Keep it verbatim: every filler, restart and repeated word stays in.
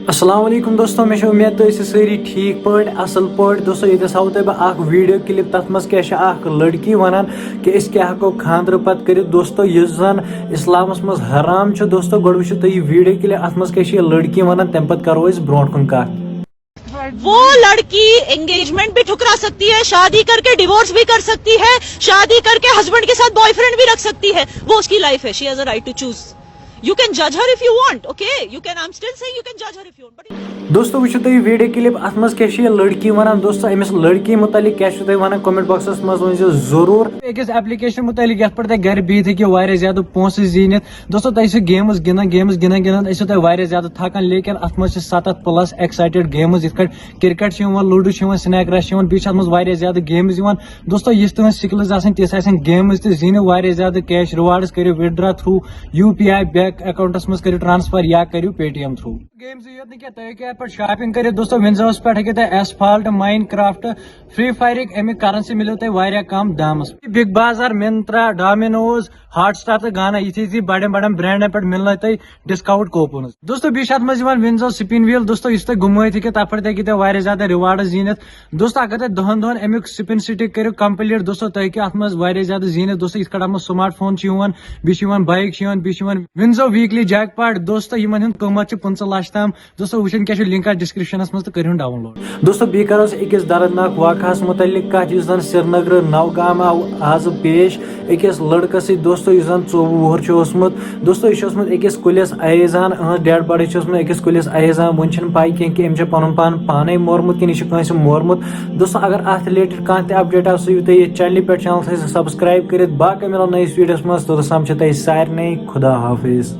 السلام علیکم دوستو، مےٚ چھِ اُمید تُہۍ ٲسِو سٲری ٹھیٖک پٲٹھۍ، اَصٕل پٲٹھۍ۔ دوستو، ییٚتہِ ہَس ہاوو تۄہہِ بہٕ اَکھ ویٖڈیو کِلِپ، تَتھ منٛز کیٛاہ چھِ اَکھ لٔڑکی وَنان کہِ أسۍ کیٛاہ ہٮ۪کو خانٛدرٕ پَتہٕ کٔرِتھ۔ دوستو، یُس زَن اِسلامَس منٛز حرام چھُ، دوستو، گۄڈٕ وٕچھِو تُہۍ یہِ ویٖڈیو کِلِپ، اَتھ منٛز کیٛاہ چھِ یہِ لٔڑکی وَنان، تَمہِ پَتہٕ کَرو أسۍ برونٛٹھ کُن کَتھ۔ वो लड़की एंगेजमेंट भी ठुकरा सकती है, शादी करके डिवोर्स भी कर सकती है, शादी करके हस्बैंड के साथ बॉयफ्रेंड भी रख सकती है. वो उसकी लाइफ है, she has a right to choose. You can judge her if you want, okay? You can, I'm still saying you can judge her if you want. But دوستو، وٕچھِو تُہۍ یہِ ویٖڈیو کِلِپ، اَتھ منٛز کیٛاہ چھِ یہِ لٔڑکی وَنان۔ دوستو، أمِس لٔڑکی مُتعلِق کیٛاہ چھُو تُہۍ وَنان، کمنٹ باکسَس منٛز ؤنۍ زیو ضروٗر۔ أکِس ایپلیکیشن مُتعلِق یَتھ پٮ۪ٹھ تُہۍ گرِ بِہِتھ ہیٚکِو واریاہ زیادٕ پونٛسہٕ زیٖنِتھ۔ دوستو، تۄہہِ چھِ گیمٕز گِنٛدان، گیمٕز گِنٛدان گِنٛدان ٲسِو تۄہہِ واریاہ زیادٕ تھکان، لیکن اَتھ منٛز چھِ ستتھ پلس ایکسایٹڈ گیمٕز، یِتھ کٲٹھۍ کرکٹ چھِ یِوان، لوڈو چھِ یِوان، سنیک رش چھِ یِوان، بیٚیہِ چھِ اَتھ منٛز واریاہ زیادٕ گیمٕز یِوان۔ دوستو، یِژھ تُہٕنٛز سکلز آسن، تِژھ آسن گیمٕز تہِ، زیٖنِو واریاہ زیادٕ کیش ریواڑس، کٔرِو withdraw through U P I bank accounts منٛز، کٔرِو ٹرانسفر یا کٔرِو پے ٹی ایم تھروٗ۔ گیمزٕے یوت نہٕ کینٛہہ، تُہۍ ہیٚکِو اَتھ پٮ۪ٹھ شاپِنگ کٔرِتھ۔ دوستو، وِنزوَس پٮ۪ٹھ ہیٚکِو تُہۍ ایسفالٹ، ماین کرافٹ، فری فایرٕکۍ اَمِکۍ کرنسی مِلیو تۄہہِ واریاہ کم دامس۔ بگ بازار، منترا، ڈامینوز، ہاٹ سٹار تہٕ گانا، یِتھۍ یِتھۍ بڑٮ۪ن بڑٮ۪ن برانڈن پٮ۪ٹھ مِلنو تۄہہِ ڈسکاؤنٹ کوپنز۔ دوستو، بیٚیہِ چھِ اَتھ منٛز یِوان وِنزو سپن ویل۔ دوستو، یُس تُہۍ گُمٲیِتھ ہیٚکِو، تَتھ پٮ۪ٹھ تہِ ہیٚکِو تُہۍ واریاہ زیادٕ ریواڑس زیٖنِتھ۔ دوستو، اگر تُہۍ دَہن دۄہن اَمیُک سپن سٹک کٔرِو کمپلیٖٹ، دوستو، تُہۍ ہیٚکِو اَتھ منٛز واریاہ زیادٕ زیٖنِتھ۔ دوستو، یِتھ کٲٹھۍ اَتھ منٛز سمارٹ فون چھِ یِوان، بیٚیہِ چھِ یِوان بایک چھِ یِوان، بیٚیہِ چھِ یِوان وِنزو ویٖکلی جیک پاٹ۔ دوستو، یِمن ہُنٛد قۭمتھ چھِ پٕنٛژٕہ لچھ تام۔ دوستو، وٕچھِو کیٛاہ چھُ، لِنک آسہِ ڈسکرپشنس منٛز تہٕ کٔرِو ڈاؤن لوڈ۔ دوستو، بیٚیہِ کرو أسۍ أکِس دردناک واقعس مُتعلق کتھ، یُس زن سرینگرٕ نوگام آو آز پیش أکِس لڑکس سۭتۍ۔ دوستو، یُس زن ژوٚوُہ وُہُر چھُ اوسمُت۔ دوستو، یہِ چھُ اوسمُت أکِس کُلِس اویزان، أہنٛز ڈیڈ باڈی چھِ اوسمُت أکِس کُلِس اویزان۔ وُنہِ چھِنہٕ پاے کینٛہہ کہِ أمۍ چھا پنُن پان پانے مورمُت کِنہٕ یہِ چھُ کٲنٛسہِ مورمُت۔ دوستو، اگر اتھ رِلیٹڈ کانٛہہ تہِ اپڈیٹ آسہِ، سُہ یِیِو تُہۍ ییٚتھۍ چینلہِ پٮ۪ٹھ، چینل تھٲیِو سبسکرایب کٔرِتھ۔ باقٕے مِلو نٔیِس ویٖڈیوس منٛز، توٚتس تام چھِ تۄہہِ سارنٕے خدا حافظ۔